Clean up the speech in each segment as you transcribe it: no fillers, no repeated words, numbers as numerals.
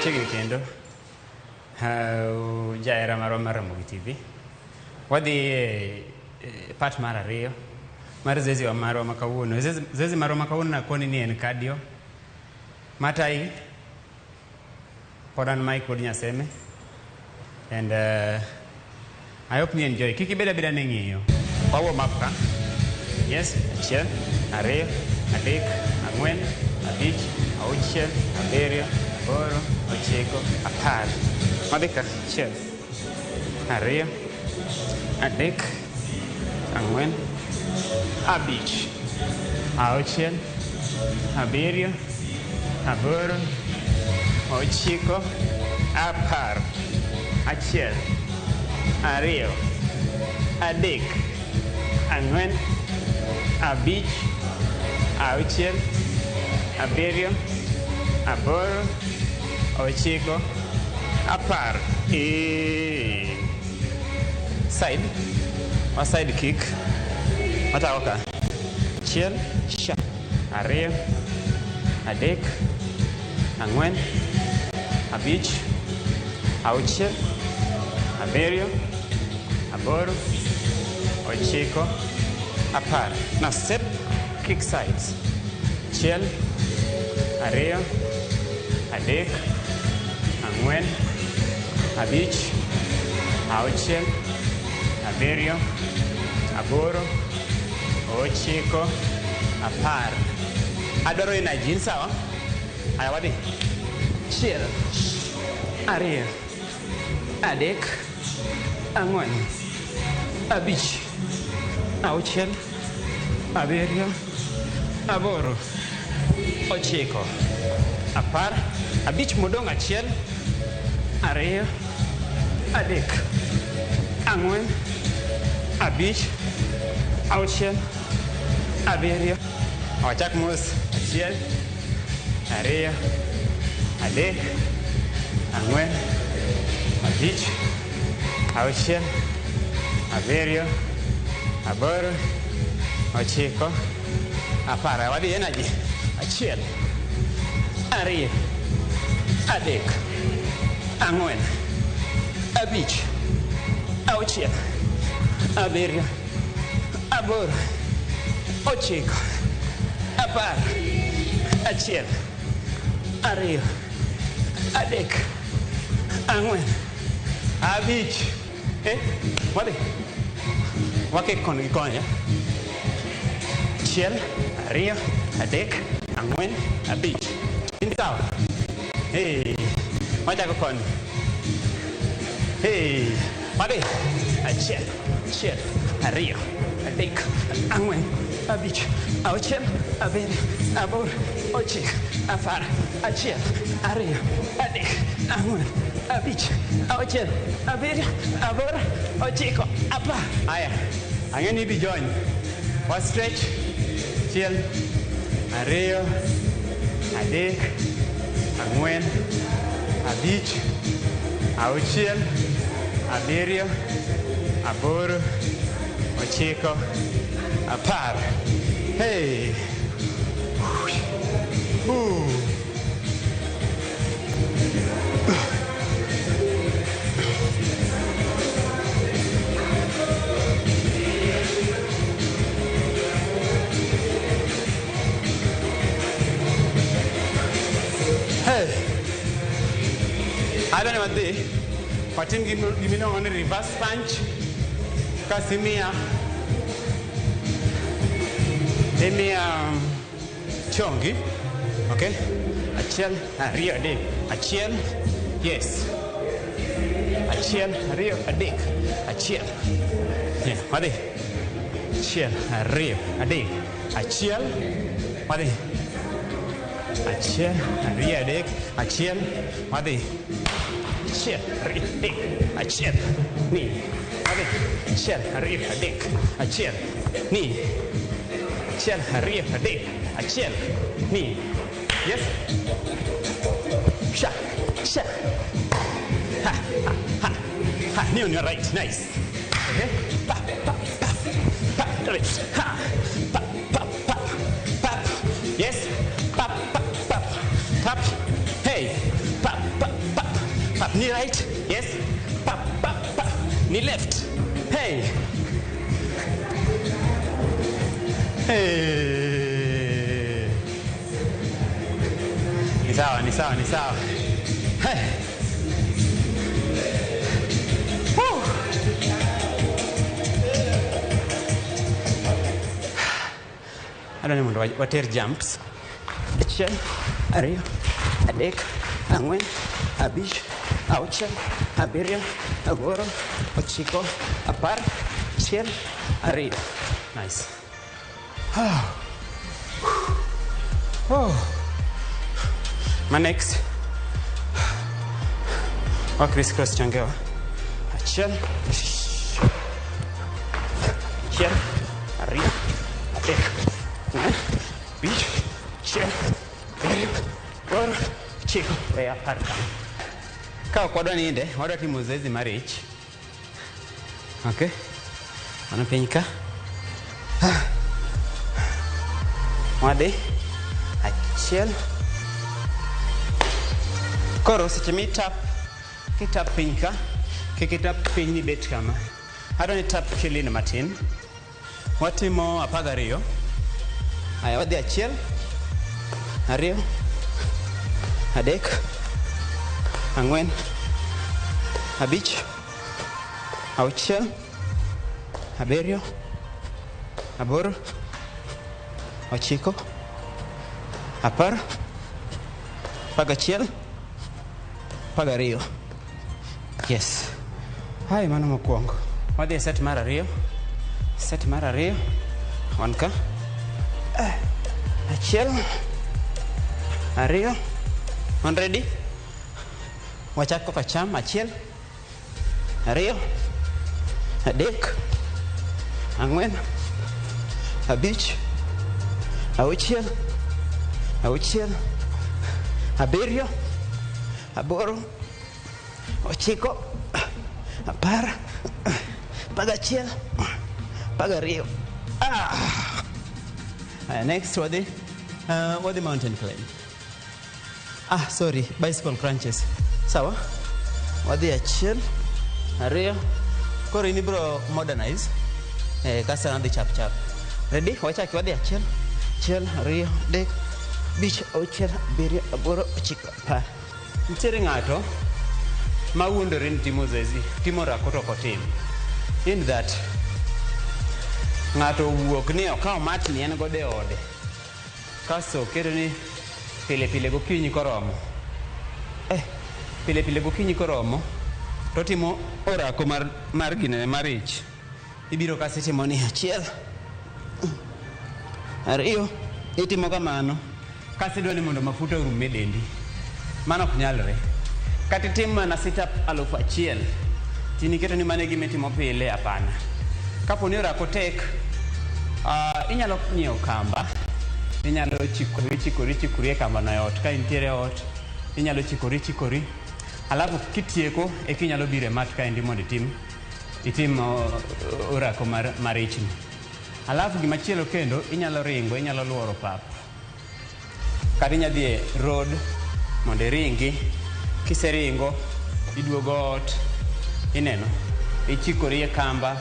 Machiegni kendo jahera marwa mar Ramogi TV. Wadhi e part mar ariyo mar zoezi wa marwa ma kawuono. Zoezi marwa ma kawuono nakoni ni en cardio. Matayi pod an Mike wuod Nyaseme and I hope ni enjoy. Kik ibed abeda ni ng'iyo. Wa warm up ka. Yes, achiel, ariyo, adek, ang'wen, abich, auchiel, abiriyo, aboro, ochiko, apar. Wadhi ka. Achiel, ariyo, adek, ang'wen, abich, auchiel, abiriyo, aboro, ochiko, apar. Achiel, ariyo, adek, ang'wen, abich, auchiel, abiriyo, aboro, ochiko, apar. E side, wa side kick. Wachako ka. Achiel, sha, ariyo, adek, ang'wen, abich, auchiel, abiriyo, aboro, ochiko, apar. Now step, kick sides. Achiel, ariyo, adek, ang'wen, abich, auchiel, abiriyo, aboro, ochiko, apar. Adwaro energy, in sawa? Aya wadhi. Achiel, ariyo, adek, ang'wen, abich, auchiel, abiriyo, aboro, ochiko, apar, abich modong' achiel, ariyo, adek, ang'wen, abich, auchiel, abiriyo. Wachak mos. Achiel, ariyo, adek, ang'wen, abich, auchiel, abiriyo, aboro, ochiko, apar. Wadhi energy. Achiel, ariyo, adek, ang'wen, abich, auchiel, abiriyo, aboro, ochiko, apar, achiel, ariyo, adek, ang'wen, abich. Eh, wadhi. Wakik koni gi koni. Eh? Achiel, ariyo, adek, ang'wen, abich. In sawa? Hey, wachako koni. Hey, wadhi. Achiel, achiel, ariyo, adek, ang'wen, abich, auchiel, abiriyo, aboro, ochiko, apar, achiel, ariyo, adek, ang'wen, abich, auchiel, abiriyo, aboro, ochiko, apar. Aya, ang'e ni idhi join. Wa stretch. Achiel, ariyo, adek, ang'wen, abich, auchiel, abiriyo, aboro, ochiko, apar. Hey. Ooh. Hey. Adwa ni wadhi watim gimiluongo ni reverse punch kasto imiya chongi. Okay? Achiel, ariyo, adek. Achiel, yes. Achiel, ariyo, adek. Achiel. Yeah, wadhi. Achiel, ariyo, adek. Achiel, wadhi. Achiel, ariyo, adek. Achiel, wadhi. Achiel, ariyo, adek. Achiel, ni. Wadhi. Achiel, ariyo, adek. Achiel, ni. Achiel, ariyo, adek. Achiel, ni. Yes. Sha, sha. Ha, ha, ha. Ha, knee on your right. Nice. Okay. Pa, pa, pa. Pa, left. Ha. Pa, pa, pa. Pa. Yes. Pa, pa, pa. Tap. Hey. Pa, pa, Knee right. Yes. Pa, pa, pa. Knee left. Hey. Hey. Ni sawa, ni sawa, ni sawa. Hey. Woo. Adwa ni mondo water jumps. Achiel, ariyo, adek, ang'wen, abich, auchiel, abiriyo, aboro, ochiko, apar, achiel, ariyo. Nice. Oh. Ma next. Wa criss cross changewa. Achiel. Achiel, ariyo, adek, ang'wen, abich, achiel, abiriyo, aboro, ochiko, we apar ka. Ka ok wadwa ninde, wadwa timo zoezi mar ich. Okay. Mano piny ka. Wadhi. Achiel. Koro seche mitap, kitap piny ka, kik itap piny ni bet kama. Adwa ni tap kilin matin. Watimo 12. Aya, wadhi achiel, ariyo, adek, ang'wen, abich, auchiel, abiriyo, aboro, ochiko, apar, 11, 12. Yes. Hai, mano mokwongo. Wadhi e set mar ariyo. Set mar ariyo. Wan ka. Achiel, ariyo. Wan ready? Wachak koka cham. Achiel, ariyo, adek, ang'wen, abich, auchiel, auchiel, abiriyo, aboro, ochiko, apar, 11, 12. Ah. Aya, next wadhi wadhi mountain climb. Ah, sorry, bicycle crunches. Sawa? Wadhi achiel, ariyo. Koro in ibro modernize. Kasto nadhi chap chap. Ready? Wachaki wadhi achiel, achiel, ariyo, adek, abich, auchiel, abiriyo, aboro, ochiko, apar. Nitiere ng'ato ma wuondore ni timo zoezi, timo orako to ok otim. In that, ng'ato owuok ni okawo mat ni en godo e ode. Kasto oketo ni pile pile gokinyi koromo. Pile pile gokinyi koromo, to otimo orako mar ginene mar ich. Ibiro kasto itimo ni achiel, ariyo, itimo kamano. Kasto idwa ni mondo mafuta orum e dendi. Mano ok nyalre. Kata itim mana sit up 1000, tiniketo ni mano e gima itimo pile, hapana. Kapo ni orako tek, inyalo nyiewo kamba, inyalo chikori, chikori, chikori e kamba no e ot. Ka intiere e ot, inyalo chikori, chikori. Alafu kitieko, eka inyalo biro e mat kaendi mondo itim orako mar ichni. Alafu gimachielo kendo, inyalo ringo, inyalo luoro pap. Kata inyalo dhi e road mondo iringi. Kiseringo, iduogo ot, ineno, ichikori e kamba.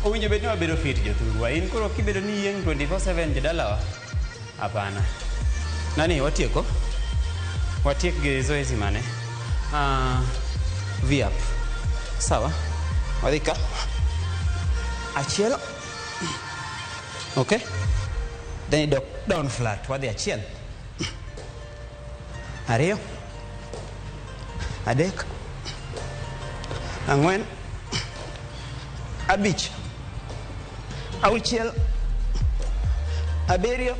Owinjo bed ni wabedo fit jothurwa. In koro kibedo ni iyieng' 24/7 jodalawa? Hapana. Nani, watieko? Watiek gi zoezi mane? V-up. Sawa. Wadhi ka. Achiel. Okay. Then idok down flat. Wadhi achiel. Ariyo. Adek. Ang'wen. Abich. Auchiel. Abiriyo.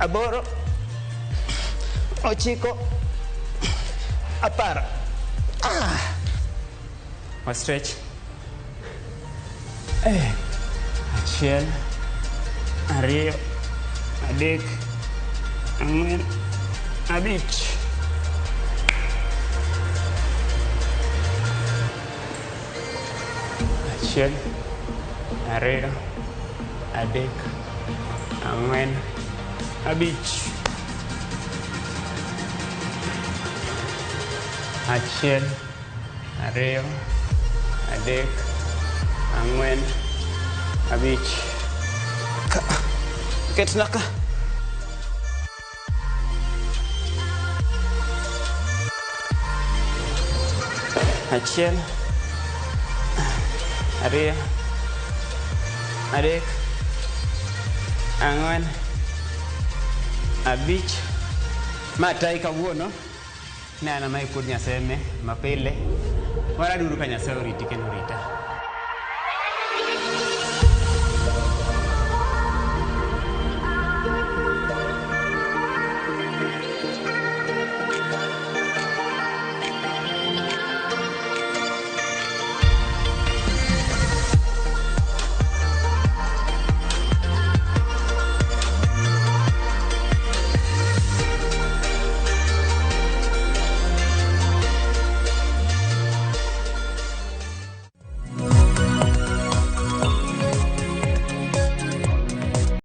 Aboro. Ochiko. Apar. Wa stretch. Achiel, ariyo, adek, ang'wen, abich. Achiel, ariyo, adek, ang'wen, abich. Achiel, ariyo, adek, ang'wen, abich. Ka. Ketna ka. Achiel, ariyo, adek, ang'wen, abich. Ma tai kawuono ne an ama Kod Nyaseme mapile. Waraduru ka Nyasaye oriti kendo orita.